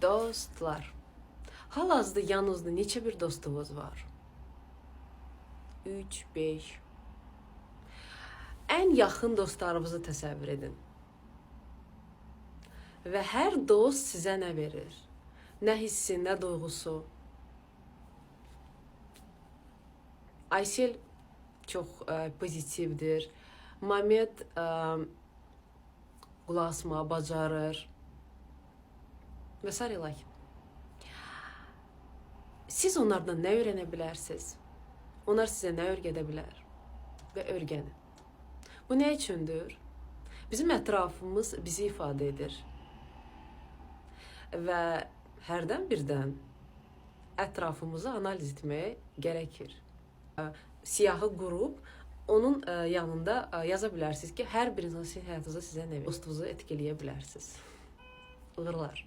Dostlar. Hal-hazırda yanınızda neçə bir dostunuz var? 3, 5. Ən yaxın dostlarınızı təsəvvür edin. Və hər dost sizə nə verir? Nə hissi, nə duyğusu? Aysel çox pozitivdir. Mamet qulaq asmağı bacarır. Və sairə lakin. Siz onlardan nə öyrənə bilərsiniz? Onlar sizə nə öyrədə bilər? Və öyrənin. Bu nə üçündür? Bizim ətrafımız bizi ifadə edir. Və hərdən birdən ətrafımızı analiz etməyə gərəkir. Siyahı qurub onun yanında yaza bilərsiniz ki, hər bir insan sizin həyatınızda sizə nə verir? Dostunuzu etkiləyə bilərsiniz. Uğurlar.